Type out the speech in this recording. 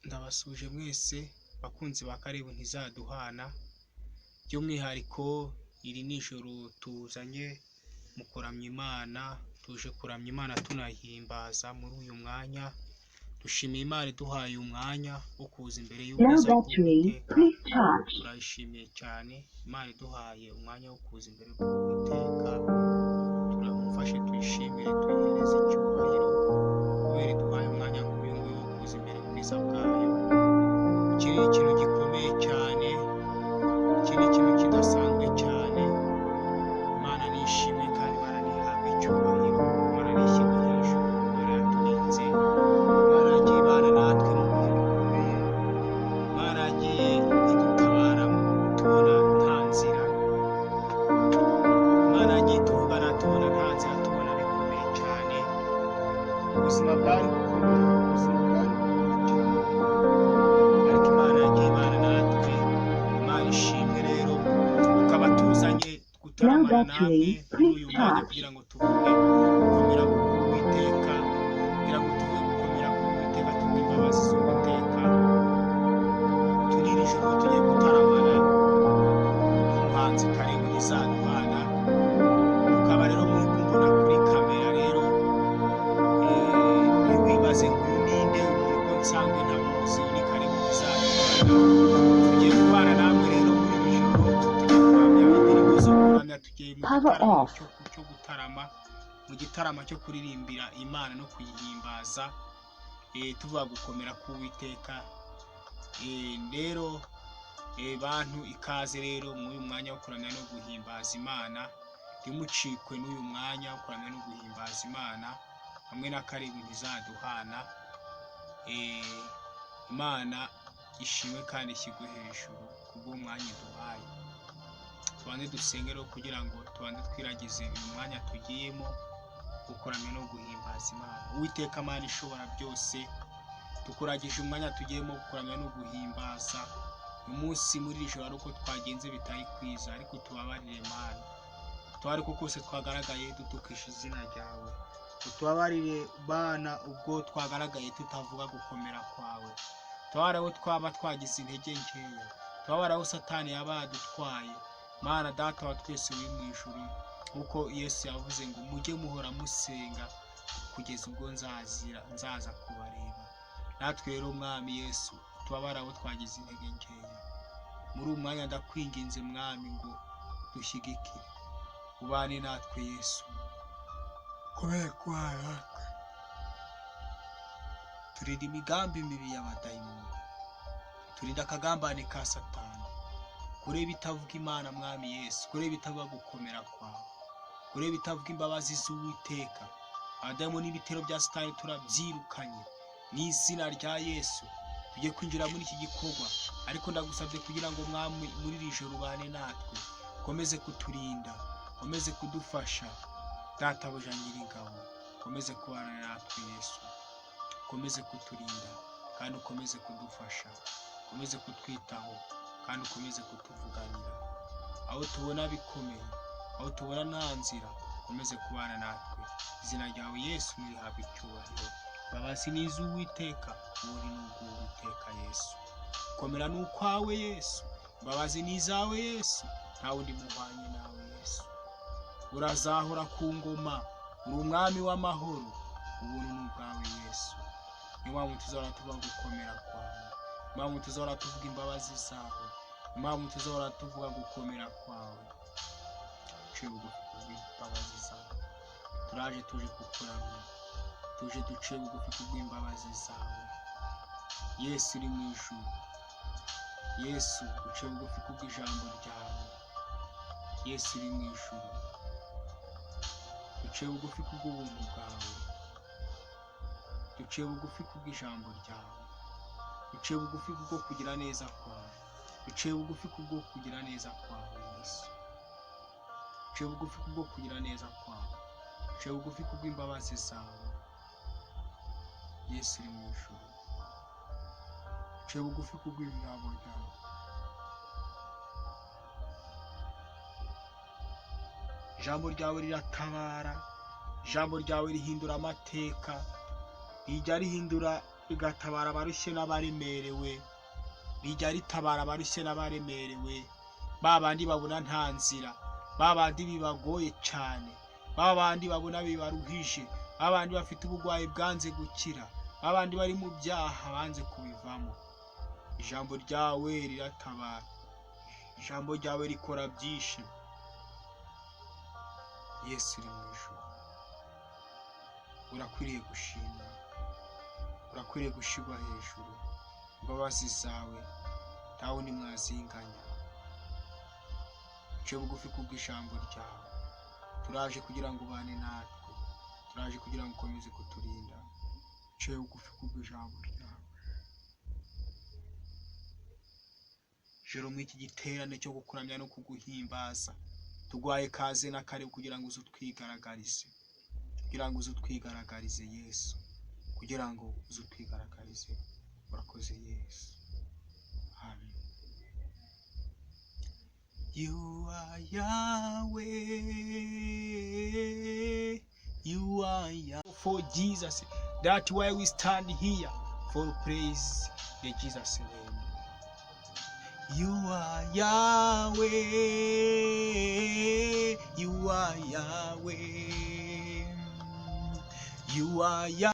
Ndabasuhuje mwese bakunzi ba Karibu Ntizaduhana, by'umwihariko iri ni ijoro tuzanye mu kuramya Imana, tuje kuramya Imana tunayihimbaza muri uyu mwanya, dushimiye Imana iduhaye umwanya wo kuza imbere Low y'ubwiza battery, bw'Uwiteka, please charge. Turayishimiye cyane Imana iduhaye umwanya wo kuza imbere y'Uwiteka, turamufashe tuyishimire tuyihereze icyubahiro kubera iduhaye umwanya nk'uyu nguyu wo kuza imbere y'ubwiza bwayo. Iki ni ikintu gikomeye cyane, iki ni ikintu kidasanzwe cyane, Imana nishimwe kandi Imana ntihabwe icyubahiro, Imana nishyirwe hejuru, Imana yaturinze, Imana yagiye ibana natwe mu bihe bikomeye, Imana yagiye idutabara tubona nta nzira, Imana yagiye ituvugana tubona nta nzira, tubona bikomeye cyane, ubuzima bwari bukomeye, ubuzima bwari bukomeye cyane, ariko Imana yagiye ibana natwe, Imana ishimwe rero, tukaba tuzanye Low gutaramana namwe battery, muri please uyu mwanya charge. kugira ngo tuvuge gukomera k'Uwiteka, kugira ngo tuvuge gukomera k'Uwiteka, tuvuge imbabazi z'Uwiteka. Turi iri joro tugiye gutaramana n'umuhanzi Karibu Ntizaduhana, tukaba rero muri kumbona kuri kamera rero, ntiwibaze ngo uyu ninde, umuntu uko nsanzwe ntamuzi, uyu ni Karibu Ntizaduhana. Tugiye kubana namwe rero muri iri joro, tugiye kuramya indirimbo zo kuramya, tugiye mu Power gitaramo off. cyo gutarama, mu gitaramo cyo kuririmbira Imana no kuyihimbaza, tuvuga gukomera k'Uwiteka. Rero bantu ikaze rero muri uyu mwanya wo kuramya no guhimbaza Imana, ntimucikwe n'uyu mwanya wo kuramya no guhimbaza Imana hamwe na Karibu Ntizaduhana. Imana ishimwe kandi ishyirwe hejuru kubw'umwanya iduhaye. Tubanze dusenge rero kugira ngo tubanze twiragize uyu mwanya tugiyemo wo kuramya no guhimbaza Imana. Uwiteka Mana ishobora byose, tukuragije umwanya tugiyemo kuramya no guhimbaza. Uyu munsi muri iri joro ari uko twagenze bitari kwiza, ariko tubabarire Mana, tubare ko kose twagaragaye dutukisha izina ryawe, utubabarire Bana ubwo twagaragaye tutavuga gukomera kwawe, tubabare aho twaba twagize intege nkeya, tubabare aho Satani yaba yadutwaye. Mana Data wa twese uri mu ijuru, kuko Yesu yavuze ngo mujye muhora musenga kugeza ubwo nzazira nzaza kubareba. Natwe rero Mwami Yesu, tubabare aho twagize intege nkeya. Muri uyu mwanya ndakwinginze Mwami ngo dushyigikire, ubane natwe Yesu, kubera kubana natwe. Turinda imigambi mibi y'abadayimoni, turinda akagambane ka Satani, kureba itavuga Imana Mwami Yesu, kureba itavuga gukomera kwawe, kureba itavuga imbabazi z'Uwiteka. Abadayimoni n'ibitero bya Satani turabyirukanye mu izina rya Yesu. Tugiye kwinjira muri iki gikorwa, ariko ndagusabye kugira ngo Mwami muri iri joro ubane natwe, ukomeze kuturinda, ukomeze kudufasha, Databuja Nyiringabo, ukomeze kubana natwe Yesu, ukomeze kuturinda kandi ukomeze kudufasha, ukomeze kutwitaho kandi ukomeze kutuvuganira. Aho tubona bikomeye, aho tubona nta nzira, ukomeze kubana natwe. Izina ryawe Yesu nirihabwe icyubahiro. Imbabazi ni iz'Uwiteka, ubundi ni ubw'Uwiteka Yesu. Gukomera ni ukwawe Yesu, imbabazi ni izawe Yesu, nta wundi muhwanye nawe Yesu. Urazahora ku ngoma, uri umwami w'amahoro, ubuntu ni ubwawe Yesu. Niyo mpamvu tuzahora tuvuga gukomera kwawe, niyo mpamvu tuzahora tuvuga imbabazi zawe, niyo mpamvu tuzahora tuvuga gukomera kwawe. Duciye bugufi kubw'imbabazi zawe, turaje tuje kukuramya, tuje duciye bugufi kubw'imbabazi zawe. Yesu uri mu ijuru, Yesu duciye bugufi kubw'ijambo ryawe. Yesu uri mu ijuru, duciye bugufi kubw'ubuntu bwawe, duciye bugufi kubw'ijambo ryawe, duciye bugufi kubwo kugira neza kwawe, duciye bugufi kubwo kugira neza kwawe Yesu, duciye bugufi kubwo kugira neza kwawe, duciye bugufi kubw'imbabazi zawe. Yesu uri mu ijuru, duciye bugufi kubw'ijambo ryawe. Ijambo ryawe riratabara, ijambo ryawe rihindura amateka, rijya rihindura Rigatabara abarushye n'abaremerewe. Rijya ritabara abarushye n'abaremerewe, ba bandi babona nta nzira, ba bandi bibagoye cyane, ba bandi babona bibaruhije, ba bandi bafite uburwayi bwanze gukira, ba bandi bari mu byaha banze kubivamo. Ijambo ryawe riratabara, ijambo ryawe rikora byinshi. Yesu uri mu ijuru, urakwiriye gushimwa, urakwiriye gushyirwa hejuru. Imbabazi zawe nta wundi mwazinganya. Uce bugufi kubw'ijambo ryawe. Turaje kugira ngo ubane natwe, turaje kugira ngo ukomeze kuturinda. Uce bugufi kubw'ijambo ryawe. Joro muri iki giterane cyo kukuramya no kuguhimbaza, tugwaye kaze na kare kugira ngo uze utwigaragarize, kugira ngo uze utwigaragarize Yesu, kugira ngo uze utwigaragarize. Urakoze Yesu, amen. You are Yahweh, you are Yahweh. For Jesus, that's why we stand here for praise the Jesus name. You are Yahweh, you are Yahweh, you are Yahweh.